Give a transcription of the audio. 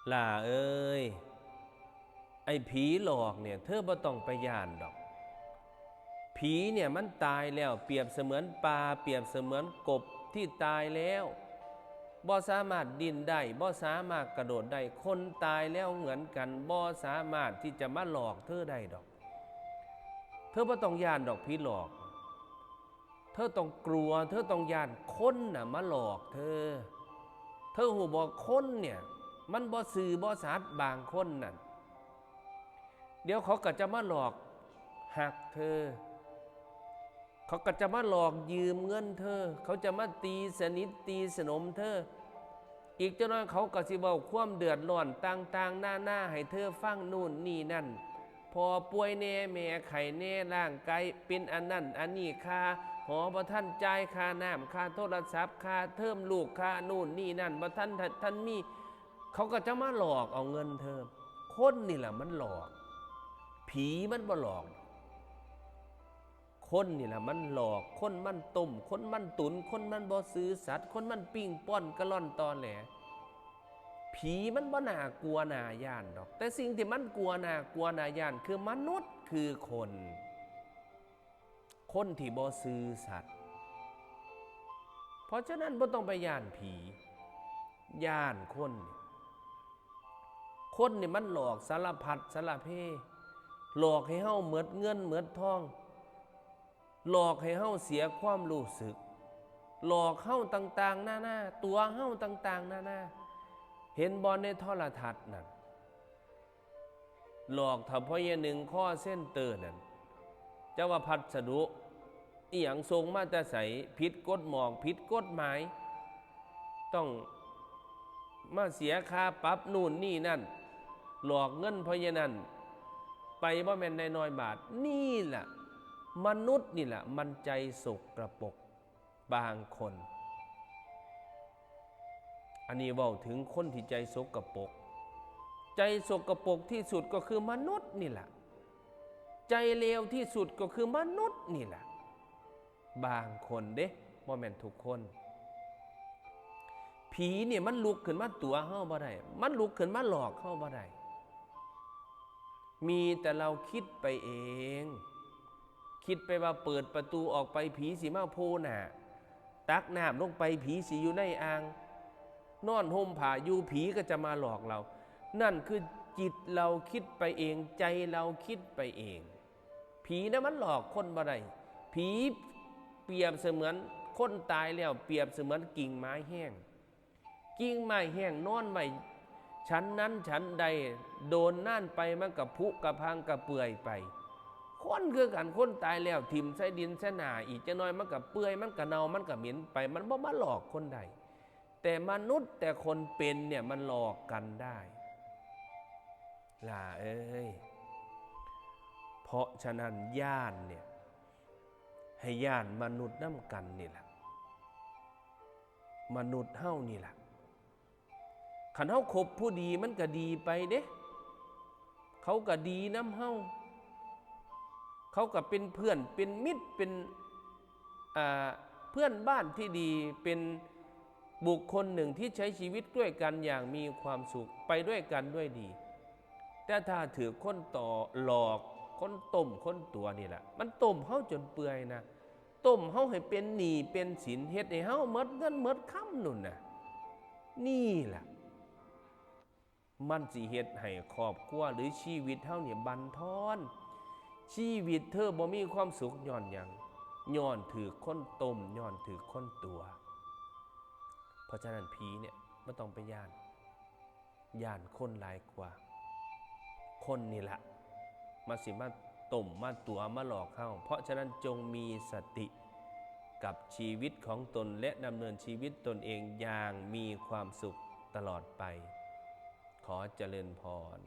ຫຼ້າເອີຍ, ໄອ້ຜີຫຼອກເນ່ຍ ເທີບໍ່ຕ້ອງໄປຢ້ານດອກ. ຜີເນ່ຍມັນຕາຍແລ້ວ ປຽບສະເໝືອນປາ, ປຽບສະເໝືອນກົບທີ່ຕາຍແລ້ວ, ບໍ່ສາມາດດິ້ນໄດ້, ບໍ່ສາມາດກະໂດດໄດ້. ຄົນຕາຍແລ້ວເໝືອນກັນ, ບໍ່ສາມາດທີ່ຈະມາຫຼອກເທີໄດ້ດອກ. ເທີບໍ່ຕ້ອງຢ້ານດອກ ຜີຫຼອກ. ເທີຕ້ອງກົວ, ເທີຕ້ອງຢ້ານຄົນນະມາຫຼອກເທີ. ເທີຮູ້ບໍ່? ຄົນເນ່ຍມັນບໍ່ຊື່ບໍ່ສັດບາງຄົນນັ້ນ. ດຽວເຂົາກໍຈະມາຫຼອກຮັກເທີ, ເຂົາກໍຈະມາຫຼອກຢືມເງິນເທີ, ເຂົາຈະມາຕີສະໜິດຕີສະໜົມເທີ. ອີກຈັກໜ້ອຍເຂົາກໍຊິເວົ້າຄວາມເດືອດຮ້ອນຕ່າງໆນານາໃຫ້ເທີຟັງ ໂນ່ນນີ້ນັ້ນ, ພໍ່ປ່ວຍແດ່ ແມ່ໄຂ້ແດ່, ຮ່າງກາຍເປັນອັນນັ້ນອັນນີ້, ຄ່າຫໍບໍ່ທັນຈ່າຍ, ຄ່ານ້ຳ, ຄ່າໂທລະສັບ, ຄ່າເທີມລູກ, ຄ່າໂນ່ນນີ້ນັ້ນບໍ່ທັນ ທັນມີ. ເຂົາກໍຈະມາຫຼອກເອົາເງິນເທີ. ຄົນນີ້ລະມັນຫຼອກ, ຜີມັນບໍ່ຫຼອກ. ຄົນນີ້ລະມັນຫຼອກ, ຄົນມັນຕົ້ມ, ຄົນມັນຕຸນ, ຄົນມັນບໍ່ຊື່ສັດ, ຄົນມັນປີ້ງປ້ອນກະລ່ອນຕໍແຫຼ. ຜີມັນບໍ່ໜ້າກົວໜ້າຢ້ານດອກ, ແຕ່ສິ່ງທີ່ມັນກົວໜ້າ ກົວໜ້າຢ້ານຄືມະນຸດ, ຄືຄົນ, ຄົນທີ່ບໍ່ຊື່ສັດ. ເພາະສະນັ້ນບໍ່ຕ້ອງໄປຢ້ານຜີ, ຢ້ານຄົນ. ຄົນນີ້ມັນຫຼອກສາລະພັດສາລະເພ, ຫຼອກໃຫ້ເຮົາໝົດເງິນໝົດທອງ, ຫຼອກໃຫ້ເຮົາເສຍຄວາມຮູ້ສຶກ, ຫຼອກເຮົາຕ່າງໆນານາ, ຕົວະເຮົາຕ່າງໆນານາ. ເຫັນບໍ່ໃນໂທລະທັດນັ້ນ? ຫຼອກເຖົ້າພໍ່ໃຫຍ່ໜຶ່ງ ຄໍເຊັນເຕີນັ້ນ, ຈັກວ່າພັດສະດຸອີ່ຫຍັງສົ່ງມາແຕ່ໃສ, ຜິດກົດໝອກ ຜິດກົດໝາຍ, ຕ້ອງມາເສຍຄ່າປັບໂນ່ນນີ້ນັ້ນ, ຫຼອກເງິນພໍ່ໃຫຍ່ນັ້ນໄປບໍ່ແມ່ນນ້ອຍໆບາດ. ນີ້ລະ ມະນຸດນີ້ລະ ມັນໃຈສົກກະປົກ. ບາງຄົນ, ອັນນີ້ເວົ້າເຖິງຄົນທີ່ໃຈສົກກະປົກ. ໃຈສົກກະປົກທີ່ສຸດກໍຄືມະນຸດນີ້ລະ, ໃຈເລວທີ່ສຸດກໍຄືມະນຸດນີ້ລະ. ບາງຄົນເດ້, ບໍ່ແມ່ນທຸກຄົນ. ຜີນີ້ມັນລຸກຂຶ້ນມາຕົວະເຮົາບໍ່ໄດ້, ມັນລຸກຂຶ້ນມາຫຼອກເຮົາບໍ່ໄດ້. ມີແຕ່ເຮົາຄິດໄປເອງ, ຄິດໄປວ່າເປີດປະຕູອອກໄປ ຜີຊິມາໂຜ່ໜ້າ, ຕັກນ້ຳລົງໄປ ຜີຊິຢູ່ໃນອ່າງ, ນອນຫົ່ມຜ້າຢູ່ ຜີກໍຈະມາຫຼອກເຮົາ. ນັ້ນຄືຈິດເຮົາຄິດໄປເອງ, ໃຈເຮົາຄິດໄປເອງ. ຜີນະມັນຫຼອກຄົນບໍ່ໄດ້. ຜີປຽບສະເໝືອນຄົນຕາຍແລ້ວ, ປຽບສະເໝືອນກິ່ງໄມ້ແຫ້ງ. ກິ່ງໄມ້ແຫ້ງນອນໄວ້ຊັ້ນນັ້ນຊັ້ນໃດ, ໂດນນານໄປມັນກະຜຸກະພັງກະເປື່ອຍໄປ. ຄົນຄືກັນ, ຄົນຕາຍແລ້ວຖິ້ມໃສ່ດິນໃສ່ໜ້າ, ອີກຈັກໜ້ອຍມັນກະເປື່ອຍ, ມັນກະເນົ່າ, ມັນກະເໝັນໄປ, ມັນບໍ່ມາຫຼອກຄົນໄດ້. ແຕ່ມະນຸດແຕ່ຄົນເປັນເນ່ຍ ມັນຫຼອກກັນໄດ້ ຫຼ້າເອີຍ. ເພາະສະນັ້ນ ຢ້ານເນ່ຍ ໃຫ້ຢ້ານມະນຸດນຳກັນນີ້ລະ, ມະນຸດເຮົານີ້ລະ. ຄັນເຮົາຄົບຜູ້ດີມັນກະດີໄປເດ້, ເຂົາກະດີນຳເຮົາ, ເຂົາກະເປັນເພື່ອນ ເປັນມິດ ເປັນ ອ່າ ເພື່ອນບ້ານທີ່ດີ, ເປັນບຸກຄົນໜຶ່ງທີ່ໃຊ້ຊີວິດດ້ວຍກັນຢ່າງມີຄວາມສຸກ, ໄປດ້ວຍກັນດ້ວຍດີ. ແຕ່ຖ້າຖືກຄົນຕໍ່ຫຼອກ, ຄົນຕົ້ມ, ຄົນຕົວະນີ້ລະ, ມັນຕົ້ມເຮົາຈົນເປື່ອຍນະ. ຕົ້ມເຮົາໃຫ້ເປັນໜີ້ເປັນສິນ, ເຮັດໃຫ້ເຮົາໝົດເງິນໝົດຄຳໂນ່ນນະ. ນີ້ລະ ມັນຊິເຮັດໃຫ້ຄອບຄົວ ຫຼື ຊີວິດເຮົານີ້ບັນທອນ. ຊີວິດເທີບໍ່ມີຄວາມສຸກຍ້ອນຫຍັງ? ຍ້ອນຖືກຄົນຕົ້ມ, ຍ້ອນຖືກຄົນຕົວະ. ເພາະສະນັ້ນ ຜີເນ່ຍບໍ່ຕ້ອງໄປຢ້ານ. ຢ້ານຄົນຫຼາຍກວ່າ. ຄົນນີ້ລະ ມັນຊິມາຕົ້ມ, ມາຕົວະ, ມາຫຼອກເຮົາ. ເພາະສະນັ້ນ ຈົ່ງມີສະຕິກັບຊີວິດຂອງຕົນ ແລະ ດຳເນີນຊີວິດຕົນເອງຢ່າງມີຄວາມສຸກຕະຫຼອດໄປ. ຂໍຈະເລີນພອນ.